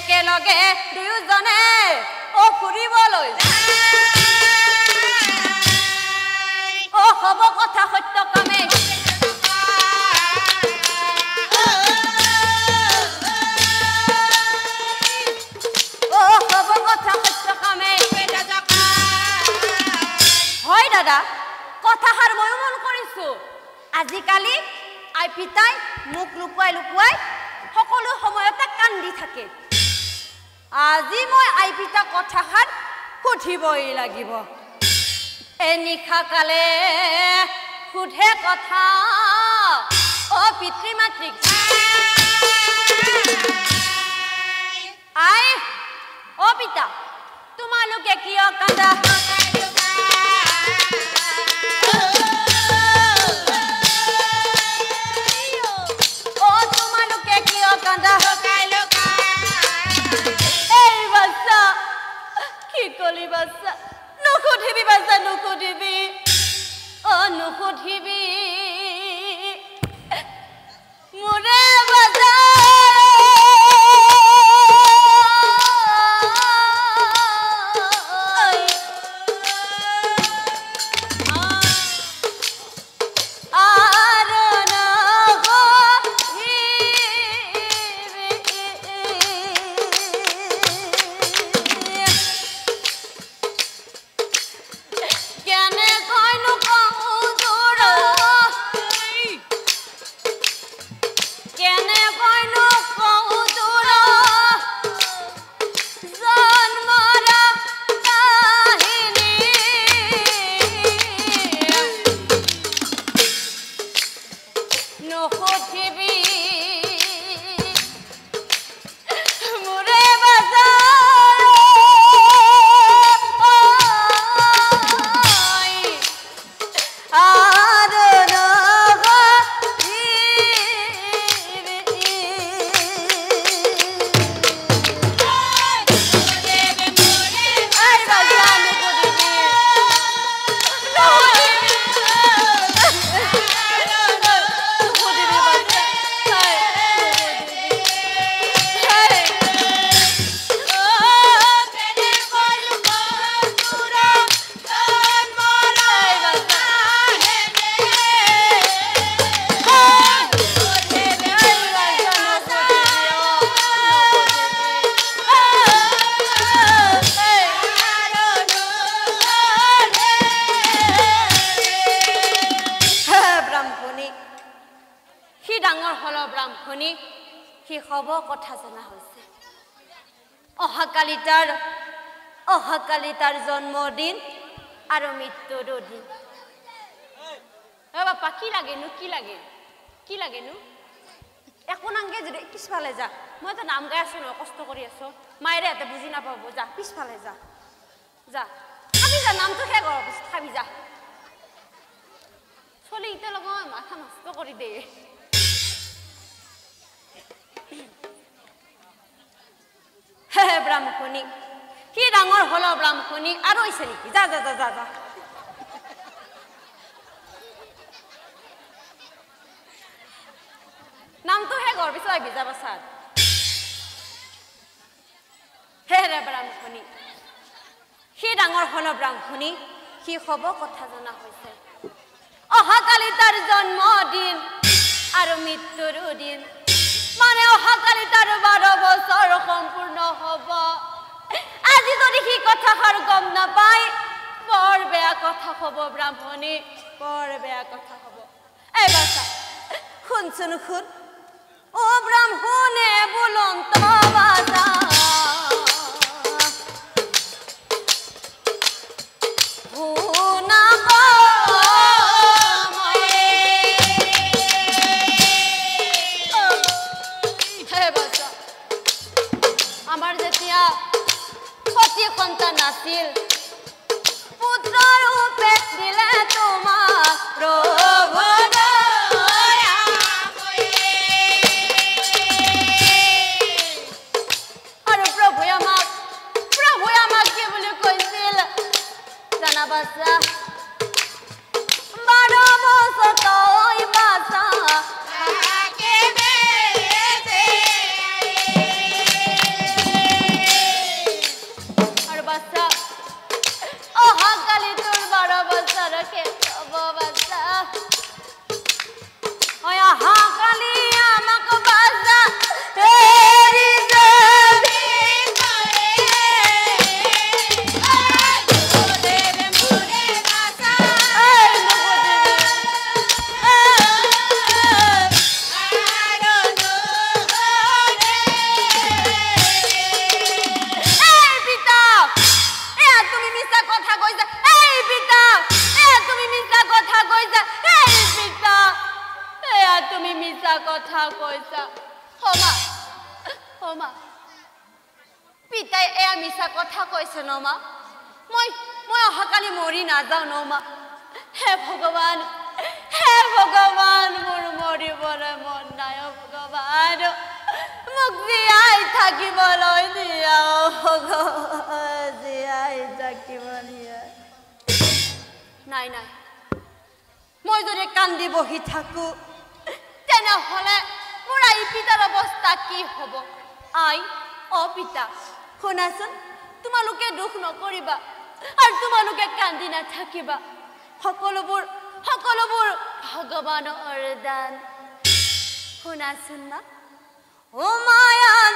একেলগে দুয়োজনে অ ফুৰিবলৈ অ হ'ব কথা সত্য কামে অ হ'ব কথা সত্য কামে। হয় দাদা, কথাষাৰ ময়ো মন কৰিছো। আজিকালি আই পিতাই মোক লুকুৱাই লুকুৱাই সকলো সময়তে কান্দি থাকে। আজি মই আই পিতাক কথাষাৰ সুধিবই লাগিব। এই নিশা কালে সোধে কথা অ পিতৃ মাতৃক। আই অ পিতা, তোমালোকে কিয় কান্দা? অ তোমালোকে কিয় কান্দা? এই বাচ্চা, কি কলি বাচ্চা? নুসুধিবি বাচ্চা, নুসুধিবি, অ নুসুধিবি মোৰে বাচ্চা। আৰু নুসুধিবি। কেনেকৈনো কওঁ তোৰ, কেনেকৈনো কওঁ তোৰ জন্মৰ কাহিনী। নুসুধিবি মোৰে বাজাৰ, আৰু নুসুধিবি। এই বাজা, নুসুধিবি, নুসুধিবি বাজা, নুসুধিবি। এই বাজা। ব্ৰাহ্মণী, সি ডাঙৰ হল ব্ৰাহ্মণী, সি সব কথা জনা হৈছে। অহাকালি তাৰ, অহাকালি তাৰ জন্মদিন আৰু মৃত্যুৰো দিন। অ বাপা, কি লাগেনো? কি লাগে? কি লাগেনো? একো নাংগে যদি পিছফালে যা। মই এটা নাম গাই আছো নহয়, কষ্ট কৰি আছো। মায়েৰে ইয়াতে বুজি নাপাব। যা পিছফালে যা, যা খাবি যা, নামটো শেষ হোৱাৰ পিছত খাবি যা। চলিকেইটাৰ লগত মাথা নষ্ট কৰি দিয়ে। হে ব্ৰাহ্মণী, সি ডাঙৰ হল ব্ৰাহ্মণী। আৰু হৈছে নেকি? যা যা যা যা যা। নামটো শেষ হোৱাৰ পিছত আহিবি, যা বাচাত। হে ৰে ব্ৰাহ্মণী, সি ডাঙৰ হল ব্ৰাহ্মণী, সি সব কথা জনা হৈছে। অহাকালি তাৰ জন্মদিন আৰু মৃত্যুৰো দিন, মানে অহাকালি তাৰ 12 বছৰ সম্পূৰ্ণ হ'ব। আজি যদি সি কথাষাৰ গম নাপায়, বৰ বেয়া কথা হ'ব ব্ৰাহ্মণী, বৰ বেয়া কথা হ'ব। এই বাচা, শুনচোন শুন। অ ব্ৰাহ্মণে বোলন্ত বাজা, শুনা হে বাচা, আমাৰ যেতিয়া সতী সন্তান আছিল, পুত্ৰ ৰূপে দিলে তোমাক প্ৰভু। আৰু প্ৰভুৱে আমাক কি বুলি কৈছিল জানা বাচা? 12 বছৰ তই বাচা, থাকে বেঁচে। পিতাই এয়া মিছা কথা কৈছে ন মা? মই মই অহাকালি মৰি নাযাওঁ ন মা? হে ভগৱান, হে ভগৱান, মোৰ মৰিবলৈ মন নাই অ ভগৱান, মোক জীয়াই থাকিবলৈ দিয়া অ ভগৱান, জীয়াই থাকিব দিয়া। নাই নাই, মই যদি কান্দি বহি থাকো তেনেহ'লে মোৰ আই পিতাৰ অৱস্থা কি হ'ব? আই অ পিতা, শুনাচোন, তোমালোকে দুখ নকৰিবা আৰু তোমালোকে কান্দি নাথাকিবা। সকলোবোৰ সকলোবোৰ ভগৱানৰ দান। শুনাচোন মা, ও মায়াৰ